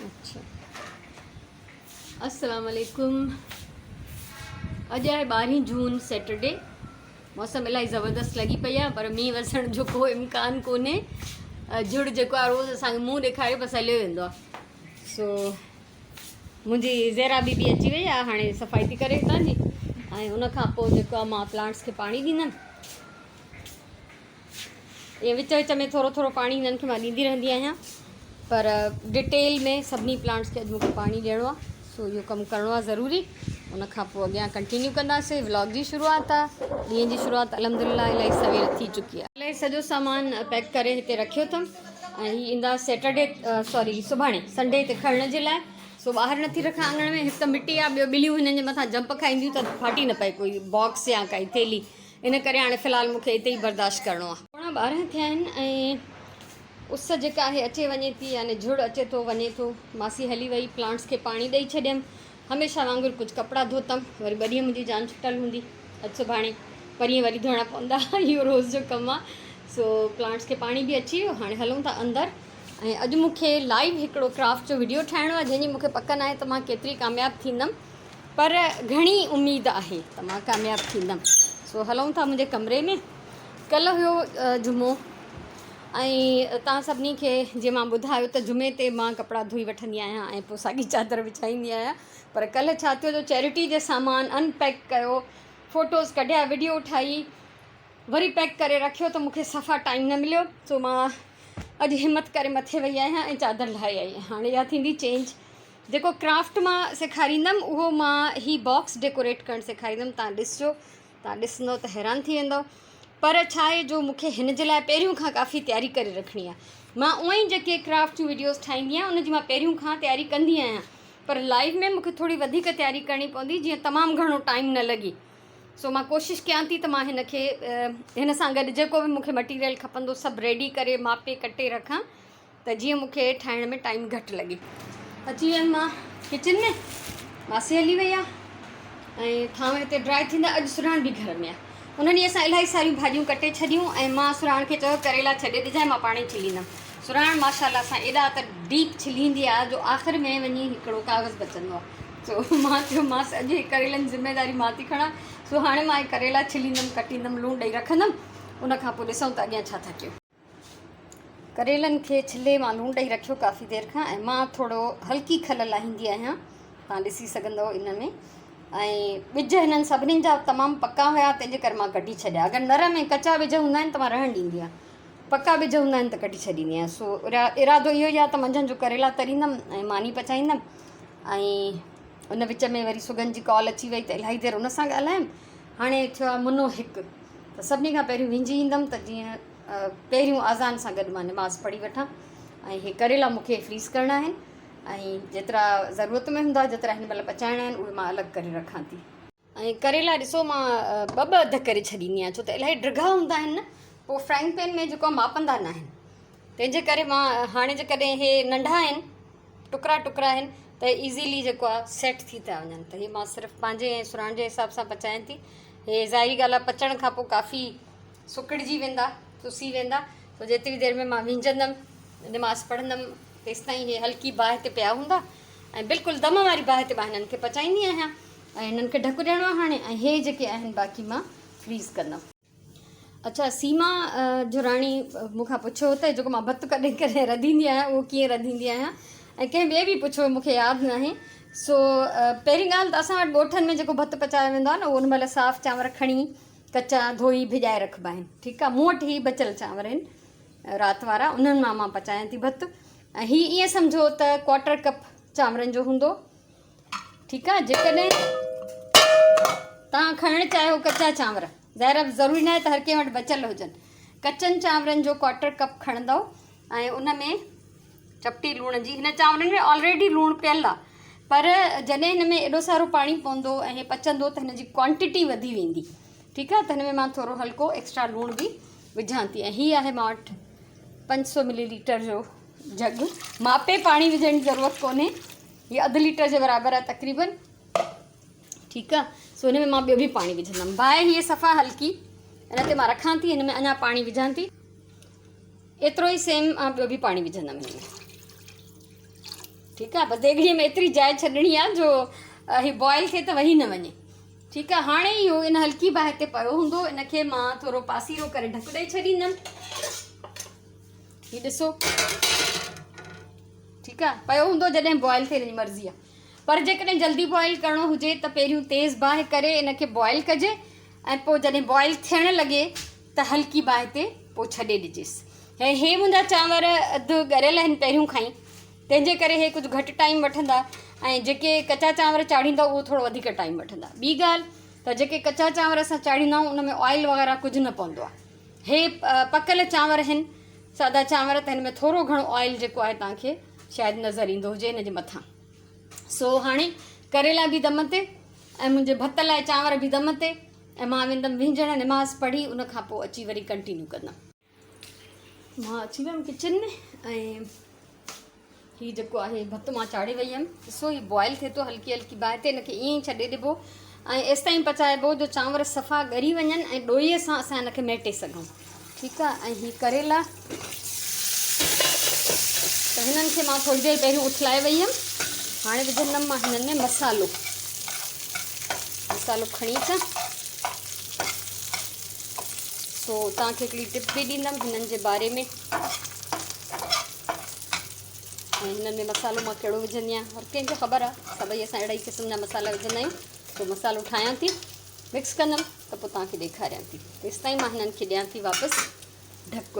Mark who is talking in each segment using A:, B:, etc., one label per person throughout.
A: اڇا السلام عليڪم اڄ آهي 12 جون سيٽرڊي موسم الاهي زبردست لڳي پئي آهي پر مينهن وسڻ جو ڪو امڪان ڪونهي جھڙ جيڪو آهي روز اسان کي منهن ڏيکاري بس هليو ويندو آهي سو منهنجي زيرا بي بي اچي وئي آهي هاڻي صفائي ٿي ڪري هتان جي ۽ ان کان پوء جيڪو آهي مان پلانٽس کي پاڻي ڏيندم ائين وچ وچ ۾ ٿورو ٿورو پاڻي هنن کي مان ڏيندي رهندي آهيان پر ڊيٽيل ۾ سڀني پلانٽس کي اڄ مونکي پاڻي ڏيڻو آهي سو اهو ڪم ڪرڻو آهي ضروري ان کان پوء اڳيان ڪنٽينيو ڪنداسين ولاگ جي شروعات آهي ڏينهن جي شروعات الحمد لله الاهي سوير ٿي چڪي آهي الاهي سڄو سامان پيڪ ڪري هتي رکيو اٿم ۽ هي ايندا سيٽرڊي سوري سڀاڻي سنڊي تي کڻڻ جي لاء سو ٻاهر نٿي رکان اڱڻ ۾ هڪ ته مٽي آهي ٻيو ٻليون هنن جي مٿان جمپ کائينديون ته ڦاٽي نه پئي ڪوئي باڪس يا ڪائي ٿيلي ان ڪري هاڻي في الحال مون کي اتي ئي برداشت ڪرڻو آهي. پوڻا 12 ٿيا آهن ۽ اس جيڪا آهي اچي وڃي ٿي يعني جھڙ اچي ٿو وڃي ٿو. ماسي هلي وئي، پلانٽس کي پاڻي ڏئي ڇڏيم. هميشه وانگر ڪجهه ڪپڙا ڌوتم. وري ٻه ڏينهن منهنجي جان ڇٽل هوندي. اڄ سڀاڻي پرينء وري ڌوئڻا پوندا. اهو روز جو ڪم آهي. سو پلانٽس کي پاڻي به اچي ويو. هاڻي هلون ٿا اندر ۽ اڄ مون کي لائيو هڪڙو ڪرافٽ جو وڊيو ٺاهڻو آهي جنهن جي مون کي پڪ ناهي ته مان ڪيتري ڪامياب ٿيندم. پر گهڻي اميد آهي ته مان ڪامياب ٿيندم. سو هلون ٿا منهنجي ڪمري ۾. ڪلهه هيو جمعو ۽ توهان سڀني کي جيئن مان ٻڌايو ته جمعي تي مان ڪپڙا ڌوئي وٺندي آهيان ۽ پوء ساڳي چادر وڇائيندي آهيان پر ڪلهه ڇا ٿيو جو چيرٽي جي سامان ان پيڪ ڪيو فوٽوز ڪڍيا وڊيو ٺاهي وري پيڪ ڪري رکيو ته مونکي صفا ٽائيم نه مليو سو مان اڄ همت ڪري مٿي وئي آهيان ۽ چادر لاهي آئي آهيان هاڻي اها ٿيندي چينج جيڪو ڪرافٽ مان سيکاريندم اهو مان هي باڪس ڊيڪوريٽ ڪرڻ سيکاريندم تان ڏسجو تان ڏسندو ته حيران ٿي ويندو پر ڇا آهي جو مونکي هن جي لاء پهريون کان ڪافي تياري ڪري رکڻي آهي مان اونئن ئي جيڪي ڪرافٽ جون ويڊيوز ٺاهيندي آهيان ان جي مان پهريون کان تياري ڪندي آهيان پر لائيو ۾ مونکي ٿوري وڌيڪ تياري ڪرڻي پوندي جيئن تمام گهڻو ٽائيم نه لڳي سو مان ڪوشش ڪيان ٿي ته مان هن کي هن سان گڏ جيڪو به مونکي مٽيريل کپندو سڀ ريڊي ڪري ماپي ڪٽي رکان ته جيئن مون کي ٺاهڻ ۾ ٽائيم گهٽ لڳي. اچي ويم مان ڪچن ۾ ماسي هلي وئي آ ۽ ٿانو هتي ڊرائي ٿيندا اڄ سرهاڻ به گهر ۾ آ ان ڏينهن اسان الاهي ساريون ڀاڄيون ڪٽي ڇڏيون ۽ مان سرهاڻ کي چيو ڪريلا ڇڏي ڏجانء مان پاڻ ئي ڇليندم سرهاڻ ماشاء الله سان ايڏا ته ڊيپ ڇليندي آ جو آخر ۾ وڃي هڪڙو ڪاغذ بچندو آ سو مان چيومانس اڄ هي ڪريلن جي ذميواري مان ٿي کڻان سو هاڻي مان هي ڪريلا ڇليندم ڪٽيندم لوڻ ڏئي رکندم ان کان پوء ڏسون ته اڳيان ڇا ٿا ڪيون. ڪريلن کي ڇلي مان لوڻ ڏئي رکيو ڪافي دير کان ۽ مان ٿورو هلڪي کل لاهيندي آهيان توهان ڏسي سگهندو ان ۾ ۽ ٻج هنن سڀني جا تمام پڪا هيا تنهن جي ڪري مان ڪڍي ڇڏيا اگر نرم ۽ ڪچا ٻج هوندا آهن ته مان رهڻ ڏيندي آهيان پڪا ٻج هوندا آهن ته ڪڍي ڇڏيندي آهيان سو ارادو اهو ئي آهي ته منجهند جو ڪريلا تريندم ۽ ماني پچائيندم ۽ ان وچ ۾ وري سگن جي ڪال اچي وئي ته الاهي دير ان سان ڳالهايم هاڻي ٿيو آهي منو هڪ ته سڀني کان پهريون وهنجي ايندم ته جيئن پهريون اذان سان گڏ مان نماز پڙهي وٺان ۽ هي ڪريلا مون کي فريز ڪرڻا آهن ۽ جيترا ضرورت ۾ هوندا جيترا هن مهل پچائڻا آهن اهي مان الڳ ڪري رکان ٿي. ۽ ڪريلا ڏسو مان ٻه ٻه اڌ ڪري ڇڏيندي آهيان ڇو ته الاهي ڊگها هوندا آهن نه پوء فرائنگ پين ۾ جيڪو ماپندا نه آهن تنهن جي ڪري مان هاڻي جيڪڏهن هي ننڍا آهن ٽڪرا ٽڪرا آهن ته ايزيلي جيڪو آهي سيٽ ٿي ٿا وڃن ته هي مان صرف پنهنجي ۽ سراڻ جي حساب سان پچايان ٿي هي ظاهري ڳالهه آهي پچڻ کان پوء ڪافي سڪڙجي ويندا، سسي ويندا، سو جيتري دير ۾ مان وهنجندم، نماز پڙهندم، تيستائين هي هلڪي باهه تي پيا هوندا ۽ بلڪل دم واري باهه تي مان هنن کي پچائيندي آهيان ۽ هنن کي ڍڪ ڏيڻو آهي هاڻي ۽ هي جيڪي آهن باقي مان فريز ڪندم. اڇا سيما جوراڻي مون کان پڇيو ته جيڪو مان ڀت ڪڏهن ڪڏهن رڌيندي آهيان اهو ڪيئن رڌيندي آهيان ۽ ڪنهن ٻئي به پڇيو مون کي ياد ناهي سو پهرين ڳالهه ته اسان وٽ ڳوٺن ۾ جيڪو ڀت پچايو ويندو آهي نه اهو ان مهل صاف چانور کڻي ڪچا ڌوئي ڀڄائي رکبا آهن ٺيڪ آهي مون وٽ هي بچيل چانور آهن رات وارا انهن مان مان پچايان ٿي ڀت ۽ هي ائين سمجهو ته ڪواٽر ڪپ چانورن جو هوندو ٺيڪ آهي جيڪڏهن توهان کڻڻ چاهيو ڪچا چانور ظاهر آهي ضروري ناهي ته هر ڪنهن وٽ بچيل هجن ڪچن چانورن جو ڪواٽر ڪپ کڻندو ۽ ان ۾ چپٽي لوڻ جي هن چانورن ۾ آلريڊي لوڻ پيل آهي پر جڏهن هن ۾ ايڏو سارو پاڻي پوندو ۽ هي پچندو ته هن جي ڪوانٽيٽي وڌي ويندي ٺيڪ آهي ته هن ۾ مان ٿورو هلڪو ايڪسٽرا لوڻ به وجهان ٿي ۽ هي آهي مان وٽ 500 ملي ليٽر جو جڳ ماپي پاڻي وجهڻ جي ضرورت ڪونهي هي اڌ ليٽر جي برابر آهي تقريبن ٺيڪ آهي سو هن ۾ مان ٻيو به پاڻي وجهندم باهه هي صفا هلڪي ان تي مان رکان ٿي هن ۾ اڃا پاڻي وجهان ٿي ايترو ئي سيم مان ٻيو به پاڻي وجهندم هن ۾. ٺيڪ آ بس ديڳڙي ۾ ايتري جاء ڇڏڻي آ جو هي بوائل ٿئي ته وهي نه وڃي. ٺيڪ آ هاڻي اهو ان هلڪي باهه تي پيو هوندو ان کي مان ٿورو پاسيرو ڪري ڍڪ ڏئي ڇڏيندم. هي ڏسو ٺيڪ آ پيو هوندو جڏهن بوائل ٿئي ان جي مرضي آ پر جيڪڏهن جلدي بوائل ڪرڻو هجي ته پهريون تيز باهه ڪري ان کي بوائل ڪجي ۽ پوء جڏهن بوائل ٿيڻ لڳي ته هلڪي باهه تي پوء ڇڏي ڏجيس. هي هي منهنجا چانور اڌ ڳريل آهن پهريون کان ئي تنهن جي ڪري هي ڪجهه گهٽ ٽائيم وٺندا ۽ جيڪي ڪچا چانور چاڙهيندا اهو ٿورو وڌيڪ ٽائيم وٺندا. ٻي ڳالهه ته جيڪي ڪچا چانور اسان چاڙهيندا آهيون ان ۾ آئل وغيره ڪجهه نه پوندو آهي. هي پڪل چانور آهن سادا چانور ته هن ۾ ٿورو گهڻو آئل جيڪو آهي توهان کي شايد نظر ايندو هجي هن جي مٿان. سو هاڻي ڪريلا به دم تي ۽ منهنجي ڀت لاء چانور به دم تي ۽ مان ويندم وهنجڻ نماز پڙهي ان کان پوء اچي وري ڪنٽينيو ڪندم. مان اچي ويم ڪچن ۾ ۽ هي جيڪو آهي ڀت مان چاڙهي وئي هيم ڏسو هي بوائل ٿئي ٿو هلڪي هلڪي باهه تي هن کي ائين ئي ڇڏي ڏبو ۽ ايستائين پچائبو جو چانور صفا ڳري وڃن ۽ ڏوئي سان اسان هن کي ميٽي سگهون ٺيڪ آهي ۽ هي ڪريلا ته هنن کي مان ٿوري دير پهريون اٿلائي وئي هيم هاڻي وجهندم مان هنن ۾ مصالحو مصالحو کڻي اچان سو توهان کي هڪڙي ٽپ به ڏيندم هنن جي باري ۾ ۽ هنن ۾ مصالحو مان ڪهڙو وجهندي آهيان هر ڪنهن کي خبر آهي سڀئي اسان اهڙا ئي قسم جا مصالحا وجهندا آهيون سو مصالحو ٺاهيان ٿي مڪس ڪندم ته پوء توهان کي ڏيکاريان ٿي تيستائين مان هنن کي ڏيان ٿي واپس ڍڪ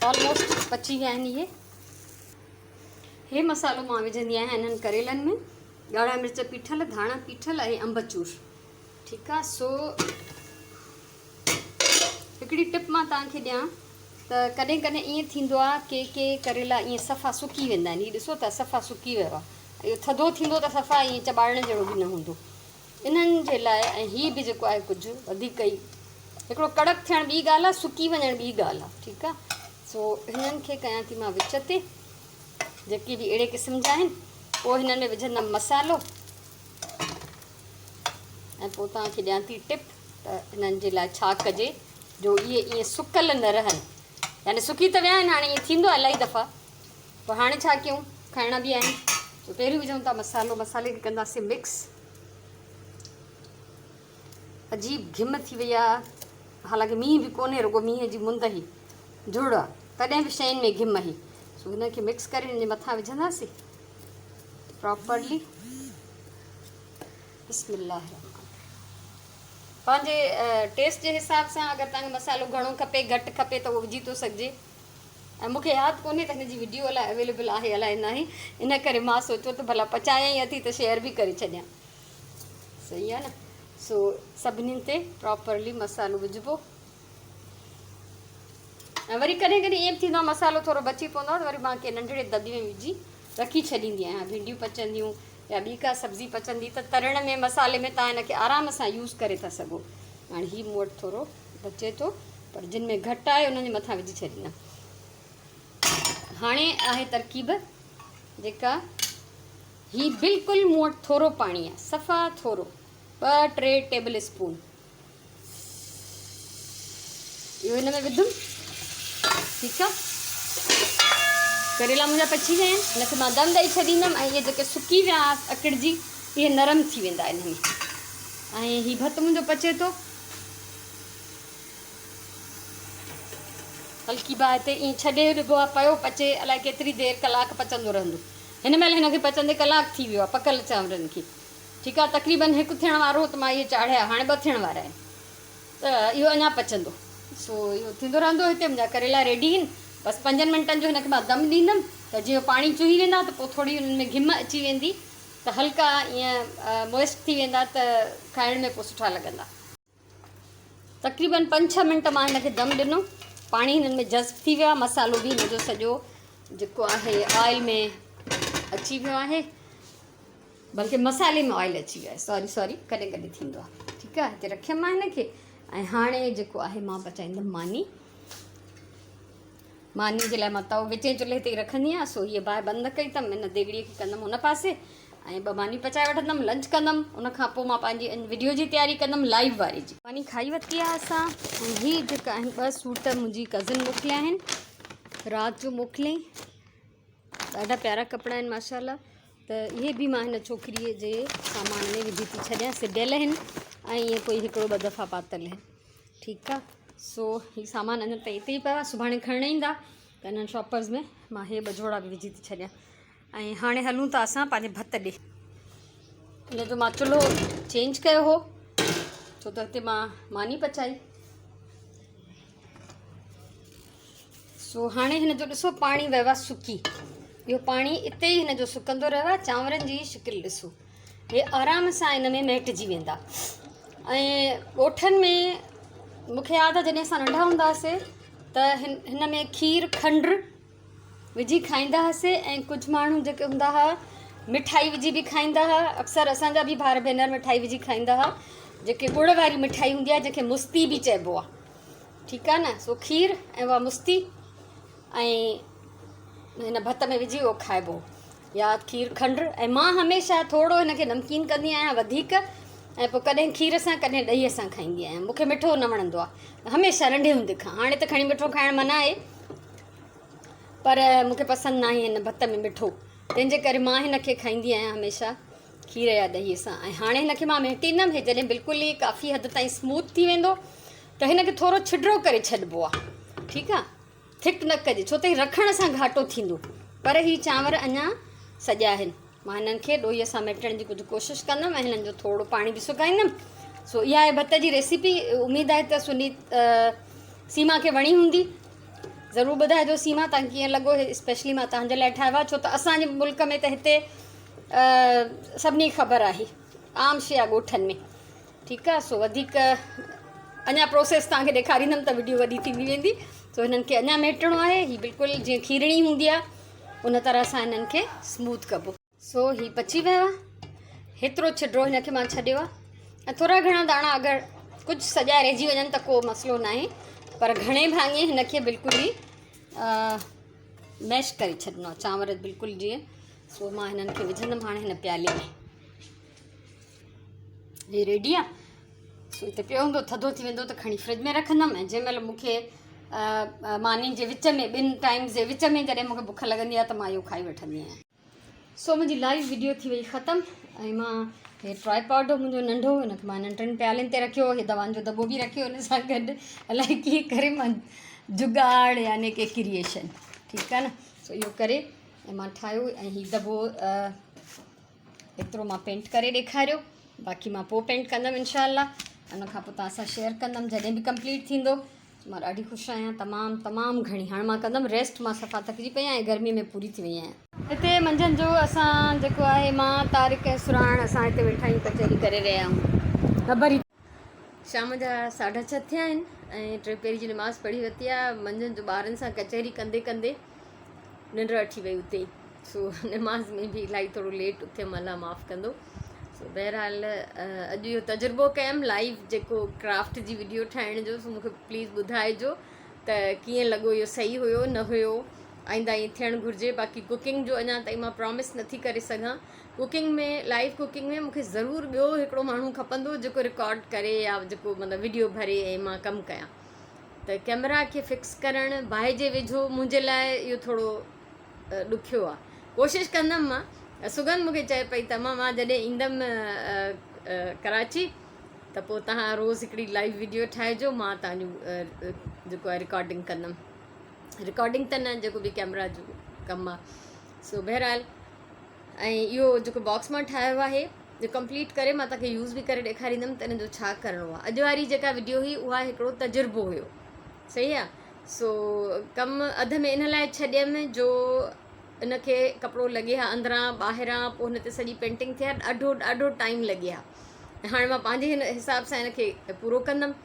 A: آلموسٽ پچي ويا آهن اهي هي مصالحو مان وجهندي آهيان انهن ڪريلن ۾ ڳاڙها مرچ پيٺل ڌاڻا پيٺل ۽ انبچور ٺيڪ آ سو هڪڙي ٽپ مان توهان کي ڏيان ته ڪڏهن ڪڏهن ائين ٿيندو آ ڪي ڪي ڪريلا ائين صفا سڪي ويندا آهن هي ڏسو ته صفا سڪي ويو آ اهو ٿڌو ٿيندو ته صفا ائين چٻاڙڻ جهڙو به نه هوندو انهن جي لاء ۽ هي به جيڪو آهي ڪجهه وڌيڪ ئي هڪڙو ڪڙڪ ٿيڻ ٻي ڳالهه آ سڪي وڃڻ ٻي ڳالهه آ ٺيڪ آ سو هنن کي ڪيان ٿي مان وچ تي جيڪي به اهڙي قسم جا آهن پوء هنن ۾ وجهندم مصالحو ۽ پوء توهان کي ڏيان ٿي ٽپ ته انهن جي لاء ڇا ڪجي جو اهي ائين سڪل نه رهن يعني سڪي ته ويا آهن هاڻي ائين ٿيندو آهي الاهي دفعا پر هاڻي ڇا ڪيون کائڻا به آهن سو پهريون وجهون ٿا مصالحو مصالحي کي ڪنداسين مڪس عجيب گهم ٿي وئي آهي حالانڪه مينهن به ڪونهي رڳو مينهن جي مند هئي جهڙ آهي تڏهن به شين ۾ گهم هئي سو هن کي مڪس ڪري هن جي مٿان وجهنداسين پراپرلي بسم الله الرحمن پنهنجي ٽيسٽ جي حساب سان اگر توهان کي مصالحو گهڻو کپي گهٽ کپي ته اهو وجهي ٿو سگهجي ۽ مون کي ياد ڪونهي ته هن جي وڊيو الائي اويليبل آهي الائي ناهي ان ڪري مان سوچيو ته ڀلا پچايان ئي اٿي ته شيئر به ڪري ڇڏيان صحيح آهي نه سو سڀني تي پراپرلي مصالحو وجهبو ۽ وري ڪڏهن ڪڏهن ائين به ٿيندو آهي مصالحو ٿورو بچي پوندو آهي ته وري مان ڪنهن ننڍڙي دٻي ۾ وجهي رکي ڇڏيندي آهيان ڀينڊيون پچنديون يا ٻي ڪا سبزي پچندي ته ترڻ ۾ مصالحي ۾ توهان هن کي آرام سان يوز ڪري ٿا سگهو. هاڻي هي مون وٽ ٿورو بچي ٿو پر جن ۾ گهٽ آهي انهن جي مٿان وجهي ڇڏيندم. هاڻي آهي ترڪيب جيڪا هي بلڪل مون وٽ ٿورو پاڻي آهي صفا ٿورو 2 3 ٽيبل اسپون اهو هن ۾ وڌم ٺيڪ آ ڪريلا منهنجا پچي ويا آهن هن کي مان دم ڏئي ڇڏيندم ۽ اهي جيڪي سڪي ويا اڪڙجي اهي نرم ٿي ويندا ان ۾ ۽ هي ڀت منهنجو پچي ٿو هلڪي باهه تي ائين ڇڏي ڏبو آهي پيو پچي الائي ڪيتري دير ڪلاڪ پچندو رهندو هن مهل هن کي پچندي ڪلاڪ ٿي ويو آهي پڪل چانورن کي ٺيڪ آ تقريبن هڪ ٿيڻ وارو هو ته مان اهي چاڙهيا هاڻي ٻه ٿيڻ وارا آهن ته اهو اڃا پچندو سو اهو ٿيندو رهندو هتي منهنجا ڪريلا ريڊي آهن بس پنجن منٽن جو هن کي مان دم ڏيندم ته جيئن پاڻي چوهي ويندا ته پوء ٿوري انهن ۾ گهم اچي ويندي ته هلڪا ائين موئسٽ ٿي ويندا ته کائڻ ۾ پوء سٺا لڳندا. تقريبن پنج ڇهه منٽ مان هن کي دم ڏنو پاڻي هنن ۾ جذب ٿي ويو آهي مصالحو به هن جو سڄو جيڪو آهي آئل ۾ اچي ويو آهي بلڪه مصالحي ۾ آئل اچي ويو آهي سوري سوري ڪڏهن ڪڏهن ٿيندو آهي ٺيڪ آهي هتي رکيم مان هن کي ۽ هاڻي جيڪو آهي مان پچائيندم ماني ماني جي لاء مان تئو وچين چلهي تي ئي رکندي آهيان سو هيء باهه بند نه ڪئي اٿم ان ديڳڙيء کي ڪندم هن پاسي ۽ ٻه ماني پچائي وٺندم لنچ ڪندم ان کان پوء مان پنهنجي وڊيو جي تياري ڪندم لائيو واري جي. ماني کائي ورتي آهي اسان ۽ هي جيڪا آهن ٻه سوٽ منهنجي ڪزن موڪليا آهن رات جو موڪليائين. ڏاڍا پيارا ڪپڙا آهن ماشاء الله. ته اهي به مان هن ڇوڪريء جي سامان ۾ وجهي ٿي ڇڏيان. سبيل آهن ۽ ائين ڪوئي هڪڙو ٻه دفعا پاتل آهن. ٺيڪ آ. سو هي سامان اڃا تائين اتي ئي پيو آ. سڀاڻي کڻڻ ايندا ته انهن شاپرز ۾ مان هي ٻه جوڙا به وجهي ٿي ڇڏيان. ۽ هاڻي هلون ٿا اسان پنهنجي ڀت ڏي. ان جو مان چلهو چينج ڪيو هو ڇو ته هتي مان ماني پچائي. سو هاڻي هن جو ڏسو پاڻي ويو آهي سڪي. اهو پاڻي اتي ئي هن جو سڪندو رهيو آهي. چانورن جي شڪل ڏسو هي آرام سان ان ۾ ميٽجي ويندا. ۽ ڳوٺن ۾ مونکي ياد آهي جڏهن اسان ننڍا هوندا هئاسي ته هن ۾ کير کنڊ وجهي کائيندا هئاسي ۽ ڪجهه ماڻهو جيڪي هوندا هئا مٺائي وجهي به کائيندا هئا. اڪثر اسان جا به ڀائر ڀينر مٺائي وجهي کائيندا هئا. جيڪي ڳڙ واري مٺائي هوندي آهي جنهن کي مستي به چئبو آهي. ٺيڪ آهي نه. سو کير ۽ اها مستي ۽ هن ڀت ۾ وجهي اهو کائبو يا کير کنڊ. ۽ مان هميشه ٿورو هن کي نمڪين ڪندي آهيان وڌيڪ ۽ پوء ڪڏهن کير سان ڪڏهن ڏهي سان کائيندي آهيان. مون کي مٺو نه وڻندو آهي هميشه ننڍي هوندي کان. هاڻي ته کڻي مٺو کائڻ منع آهي پر مون کي پسند ناهي هن ڀت ۾ مٺو، تنهن جي ڪري مان هن کي کائيندي آهيان هميشه کير يا ڏهي سان. ۽ هاڻي هن کي مان مهٽيندم. هي جڏهن بلڪل ئي ڪافي حد تائين سموٿ ٿي ويندو ته هن کي ٿورو ڇڊرو ڪري ڇڏبو آهي. ٺيڪ آهي، ٿڪ نه ڪجي ڇو ته هي رکڻ سان گهاٽو ٿيندو. پر هي چانور اڃا سڄا آهن. مان هنن کي ڏوئي سان مهٽڻ جي ڪجهه ڪوشش ڪندم ۽ هنن جو ٿورو پاڻي به سڪائيندم. سو اها آهي ڀت جي ريسيپي. اميد آهي ته سنيت سيما کي وڻي هوندي. ضرور ٻڌائجو سيما تان ڪيئن لڳو. هي اسپيشلي مان تان جي لاء ٺاهيو آهي ڇو ته اسان جي ملڪ ۾ ته هتي سڀني کي خبر آهي عام شيء آهي ڳوٺن ۾. ٺيڪ آهي. سو وڌيڪ اڃا پروسيس توهان کي ڏيکاريندم ته وڊيو وڏي ٿيندي ويندي. سو هنن کي اڃا مهٽڻو آهي. هي بلڪل جيئن کيرڻي هوندي آهي ان طرح سان هنن کي سموٿ ڪبو. سو هي پچي ويو آهي. هيترو ڇڊرو هن کي مان ڇڏيو آهي ۽ ٿورا گهڻا داڻا اگر ڪجهه سڄا رهجي وڃن ته ڪو مسئلو ناهي، پر گهڻي ڀاڱي هن کي بلڪل ئي ميش ڪري ڇڏڻو آهي چانور بلڪل جيئن. سو مان هنن کي وجهندم هاڻي هن پيالي ۾. هي ريڊي آهي. سو هتي پيو هوندو ٿڌو ٿي ويندو ته کڻي فرج ۾ رکندم. ۽ جنهن مهل مون کي ماني جي وچ ۾ ٻن ٽائيمز جي وچ ۾ جڏهن مون کي بک لڳندي آهي ته مان اهو کائي وٺندي آهيان. سو منهنجي لائيو وڊيو ٿي وئي ختم. ۽ مان هي ٽرائي پاڊ هو منهنجو ننڍو، هن کي مان هنن ٽن پيالين تي رکيو. هي دوائن جو دٻو به رکيو هن سان گڏ. الائي ڪيئن ڪري مان جگاڙ يعني ڪي ڪريئيشن. ٺيڪ آهي نه. سو اهو ڪري ۽ مان ٺاهيو. ۽ هي دٻو ايترو مان پينٽ ڪري ڏيکاريو، باقي مان پوء پينٽ ڪندم انشاء الله. ان کان پوء توهان سان شيئر ڪندم جڏهن به ڪمپليٽ ٿيندو. مان ڏاڍي خوش آهيان تمام تمام گهڻي. هاڻي مان ڪندم ريسٽ، مان صفا ٿڪجي پئي آهيان ۽ گرمي ۾ پوري ٿي وئي آهيان. هتي منجهند جو اسان جيڪو آهي مان طارق ۽ سرهاڻ اسان هتي ويٺا آهيون ڪچهري ڪري رهيا آهيون. خبر ئي شام جا 6:30 ٿيا آهن ۽ ٽي پهري جي نماز پڙهي ورتي آهي. منجهند جو ٻارن سان ڪچهري ڪندي ڪندي ننڊ وٺي وئي اتي ئي. سو نماز ۾ به الاهي ٿورو ليٽ اٿيم، الله معاف ڪندو. سو بهرحال اڄ اهو تجربو ڪيم لائيو جيڪو ڪرافٽ جي وڊيو ٺاهڻ جو. سو مونکي پليز ٻڌائجو ته ڪيئن لڳو، اهو صحيح هيو نه هيو، آئنده ائين ٿيڻ گهرجي. باقي ڪوڪنگ جو اڃا تائين مان پرامس نٿي ڪري سگهان. ڪوڪنگ ۾ لائيو ڪوڪنگ ۾ مونکي ضرور ٻيو هڪڙو ماڻهو کپندو جيڪو رڪارڊ ڪري يا جيڪو مطلب وڊيو ڀري ۽ مان ڪم ڪيان. ته ڪئميرا کي فڪس ڪرڻ باهه جي ويجهو منهنجي لاء اهو ٿورو ڏکيو آ. ڪوشش ڪندم مان. سگنڌ مونکي چئي پئي ته امان مان جڏهن ايندم ڪراچي ته پوء تهان روز هڪڙي لائيو وڊيو ٺاهجو، مان تهان جون جيڪو آهي رڪارڊنگ ڪندم. رڪارڊنگ ته نه، جيڪو به ڪئميرا جو ڪم آ. سو بهرحال ۽ اهو جيڪو باڪس مان ٺاهيو آهي جو ڪمپليٽ ڪري مان توهان کي يوز به ڪري ڏيکاريندم ته ان جو ڇا ڪرڻو آهي. اڄ واري جيڪا وڊيو هئي اها هڪڙو تجربو هيو. صحيح آ. سو ڪم اڌ ۾ ان لاء ڇڏيم جو ان کي ڪپڙو لڳي ها اندران ٻاهران، پوء هن تي سڄي پينٽنگ ٿئي ها، ڏاڍو ڏاڍو ٽائيم لڳي ها. هاڻي مان پنهنجي هن حساب سان هن کي پورو ڪندم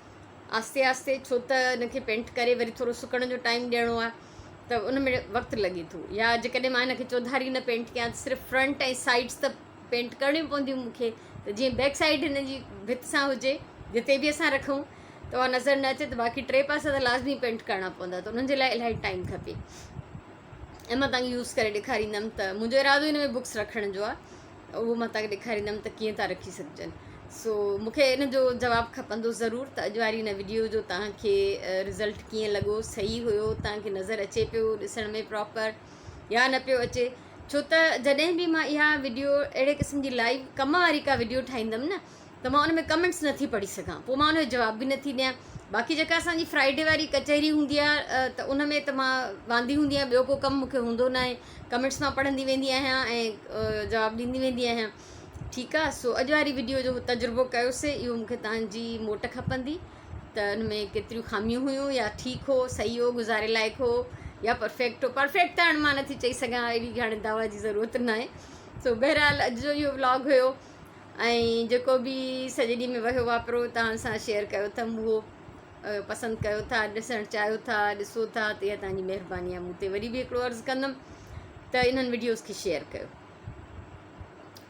A: آهستي آهستي، ڇو ته هن کي پينٽ ڪري وري ٿورو سڪڻ جو ٽائيم ڏيڻو آهي ته ان ۾ وقت لڳي ٿو. يا جيڪڏهن مان هن کي چوڌاري نه پينٽ ڪيان ته صرف فرنٽ ۽ سائيڊس ته پينٽ ڪرڻيون پونديون مون کي، ته جيئن بيڪ سائيڊ هن جي ڀت سان هجي جتي به اسان رکون ته اها نظر نه اچي، ته باقي ٽي پاسا ته لازمي پينٽ ڪرڻا پوندا، ته انهن جي لاء الاهي ٽائيم کپي. ۽ مان توهان کي يوز ڪري ڏيکاريندم ته منهنجو ارادو هن ۾ بڪس رکڻ جو آهي، اهو مان توهان کي ڏيکاريندم ته ڪيئن ٿا رکي سگهجن. سو مون کي ان جو جواب کپندو ضرور ته اڄ واري هن وڊيو جو توهان کي رزلٽ ڪيئن لڳو، صحيح هيو، توهان کي نظر اچي پيو ڏسڻ ۾ پراپر يا نه پيو اچي ڇو ته جڏهن به مان اها وڊيو اهڙي قسم جي لائيو ڪم واري ڪا وڊيو ٺاهيندم نه ته مان ان ۾ ڪمينٽس نٿي پڙهي سگهان پوء مان ان جو جواب به نٿي ڏيان باقي جيڪا اسان جي فرائيڊي واري ڪچهري هوندي آهي ته ان ۾ ته مان واندي هوندي آهيان ٻيو ڪو ڪم مونکي هوندو نه آهي ڪمينٽس مان پڙهندي ويندي آهيان ۽ جواب ڏيندي ويندي آهيان ٺيڪ آهي سو اڄ واري وڊيو جو تجربو ڪيوسي اهو مونکي توهان جي موٽ کپندي ته ان ۾ ڪيتريون خاميون هيون يا ٺيڪ هو صحيح هو گذاري لائق هو يا پرفيڪٽ هو پرفيڪٽ ته هاڻي مان نٿي چئي سگهان اهڙي هاڻي دعويٰ جي ضرورت نه آهي سو بهرحال اڄ جو اهو ولاگ هيو ۽ جيڪو به سڄي ڏينهن ۾ وهيو واپرو توهان سان شيئر ڪيو اٿم اهو پسند ڪيو ٿا ڏسڻ چاهيو ٿا ڏسو ٿا ته اها توهان جي مهرباني آهي مون تي وري به هڪڙو عرض ڪندم ته انهن وڊيوز کي شيئر ڪيو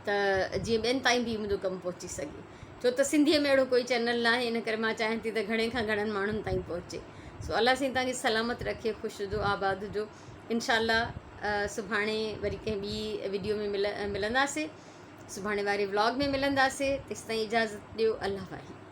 A: ته جيئن ٻين تائين به منهنجو ڪم پهچي سگهي ڇو ته سنڌيء ۾ اهڙو ڪوئي چينل نه آهي ان ڪري مان چاهيان ٿي ته گهڻي کان گهڻن ماڻهن تائين پهچي سو الله سائين توهان کي سلامت رکي خوش هجو آباد هجو انشاء الله سڀاڻي وري ڪنهن ٻي وڊيو ۾ ملنداسي سڀاڻي واري ولاگ ۾ ملنداسي تيستائين اجازت ڏيو الله واهي.